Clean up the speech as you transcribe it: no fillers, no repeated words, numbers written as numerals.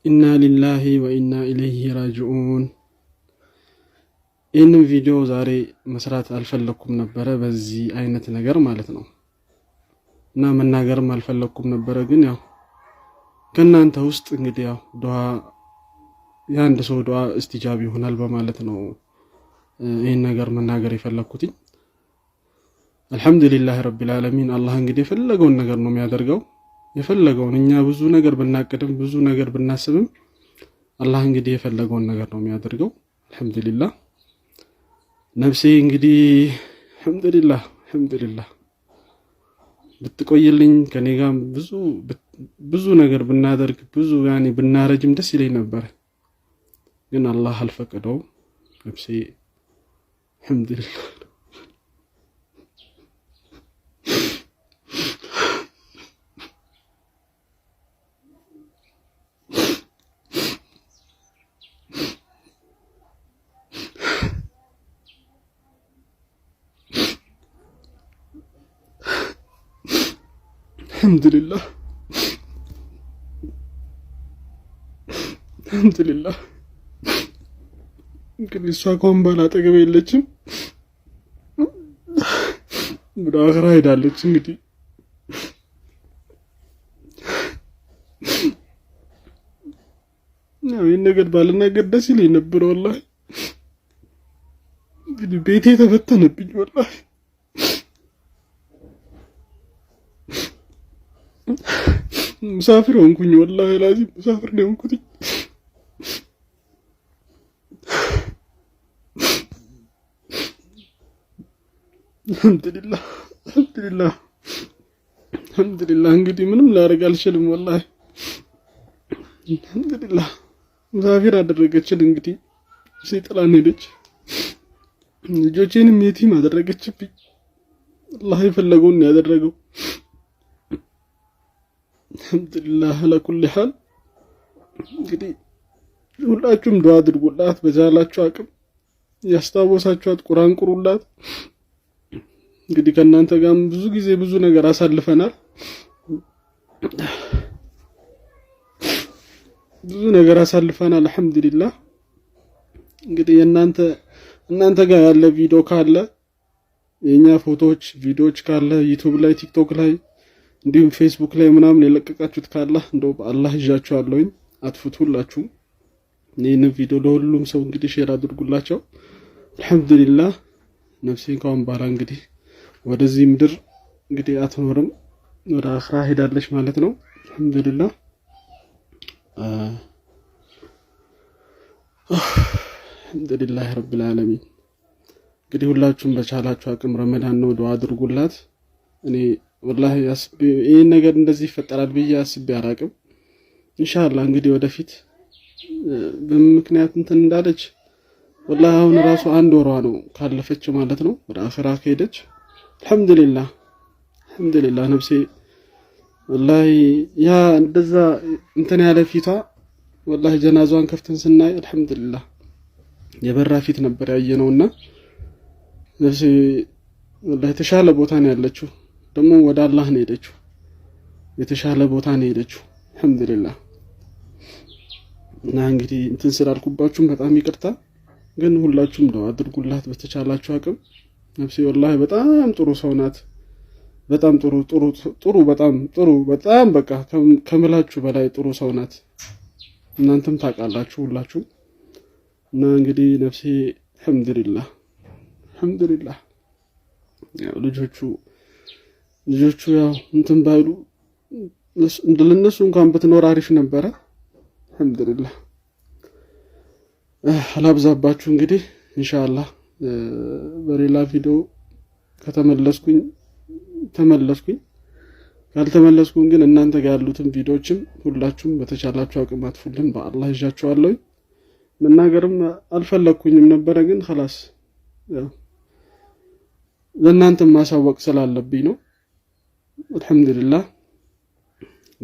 إنا لله وإنا إليه راجعون። ይህንን ቪዲዮ ዛሬ መስራት አልፈለግኩም ነበረ፣ በዚህ አይነት ነገር ማለት ነው፣ እና መናገርም አልፈለግኩም ነበረ። ግን ያው ከእናንተ ውስጥ እንግዲህ ያው ዱዓ የአንድ ሰው ዱዓ እስቲጃብ ይሆናል በማለት ነው ይህን ነገር መናገር የፈለግኩትኝ። الحمد لله رب العالمين። አላህ እንግዲህ የፈለገውን ነገር ነው የሚያደርገው፣ የፈለገውን። እኛ ብዙ ነገር ብናቅድም ብዙ ነገር ብናስብም አላህ እንግዲህ የፈለገውን ነገር ነው የሚያደርገው። አልሐምዱሊላህ ነፍሴ እንግዲህ አልሐምዱሊላህ አልሐምዱሊላህ ብትቆይልኝ ከኔ ጋር ብዙ ብዙ ነገር ብናደርግ ብዙ ያኔ ብናረጅም ደስ ይለኝ ነበር፣ ግን አላህ አልፈቀደውም። ነፍሴ አልሐምዱሊላህ አልሐምዱሊላህ አልሐምዱሊላህ። እንግዲህ እሷ ከአሁን በኋላ አጠገቤ የለችም፣ ወደ አኽራ ሄዳለች። እንግዲህ ያው ይህን ነገር ባልናገር ደስ ይለኝ ነበር። ወላሂ እንግዲህ ቤቴ ተበተነብኝ። ወላሂ ሙሳፊር ሆንኩኝ። ወላሂ ላዚም ሙሳፊር ነው የሆንኩት። አልሐምዱሊላህ አልሐምዱሊላህ አልሐምዱሊላህ። እንግዲህ ምንም ላደርግ አልችልም። ወላሂ አልሐምዱሊላህ ሙሳፊር አደረገችን። እንግዲህ ሲጥላን ሄደች። ልጆቼንም የቲም አደረገችብኝ። አላህ የፈለገውን ያደረገው። አልሐምዱሊላህ አላ ሐል። እንግዲህ ሁላችሁም ዱዓ አድርጉላት በቻላችሁ አቅም ያስታወሳችኋት ቁርአን ቁሩላት። እንግዲህ ከእናንተ ጋርም ብዙ ጊዜ ብዙ ነገር አሳልፈናል፣ ብዙ ነገር አሳልፈናል። አልሐምዱሊላህ። እንግዲህ የእናንተ እናንተ ጋር ያለ ቪዲዮ ካለ የኛ ፎቶዎች ቪዲዮዎች ካለ ዩቲዩብ ላይ ቲክቶክ ላይ እንዲሁም ፌስቡክ ላይ ምናምን የለቀቃችሁት ካለ እንደው በአላህ ይዣችኋለሁኝ፣ አጥፉት ሁላችሁም። ይህንን ቪዲዮ ለሁሉም ሰው እንግዲህ share አድርጉላቸው። አልሐምዱሊላህ ነፍሴን ካሁን በኋላ እንግዲህ ወደዚህ ምድር እንግዲህ አትኖርም፣ ወደ አኽራ ሄዳለች ማለት ነው። አልሐምዱሊላህ አልሐምዱሊላህ ረብል ዓለሚን። እንግዲህ ሁላችሁም በቻላችሁ አቅም ረመዳን ነው ዱዓ አድርጉላት። እኔ ወላሂ ይህን ነገር እንደዚህ ይፈጠራል ብዬ አስቤ አላቅም። ኢንሻአላህ እንግዲህ ወደፊት በምክንያት እንትን እንዳለች ወላሂ አሁን ራሱ አንድ ወሯ ነው ካለፈች ማለት ነው፣ ወደ አኺራ ከሄደች። አልሐምዱሊላህ አልሐምዱሊላህ ነፍሴ ወላሂ ያ እንደዛ እንትን ያለ ፊቷ ወላሂ ጀናዛዋን ከፍተን ስናይ አልሐምዱሊላህ የበራ ፊት ነበር ያየነውና ነፍሴ ወላሂ የተሻለ ቦታ ነው ያለችው። ደግሞ ወደ አላህ ነው የሄደችው፣ የተሻለ ቦታ ነው የሄደችው። አልሐምዱሊላህ። እና እንግዲህ እንትን ስላልኩባችሁም በጣም ይቅርታ፣ ግን ሁላችሁም ነው አድርጉላት በተቻላችሁ አቅም። ነፍሴ ወላሂ በጣም ጥሩ ሰው ናት። በጣም ጥሩ ጥሩ ጥሩ በጣም ጥሩ በጣም በቃ ከምላችሁ በላይ ጥሩ ሰው ናት። እናንተም ታውቃላችሁ ሁላችሁም። እና እንግዲህ ነፍሴ አልሐምዱሊላህ አልሐምዱሊላህ። ያው ልጆቹ ያው እንትን ባይሉ ለነሱ እንኳን ብትኖር አሪፍ ነበረ። አልሐምዱሊላህ አላብዛባችሁ። እንግዲህ ኢንሻአላህ በሌላ ቪዲዮ ከተመለስኩኝ ተመለስኩኝ፣ ካልተመለስኩኝ ግን እናንተ ጋር ያሉትን ቪዲዮዎችም ሁላችሁም በተቻላችሁ አቅም አጥፉልን። በአላህ ይዣችኋለሁ። መናገርም አልፈለግኩኝም ነበረ፣ ግን ኸላስ ለእናንተም ማሳወቅ ስላለብኝ ነው። አልሐምዱሊላህ።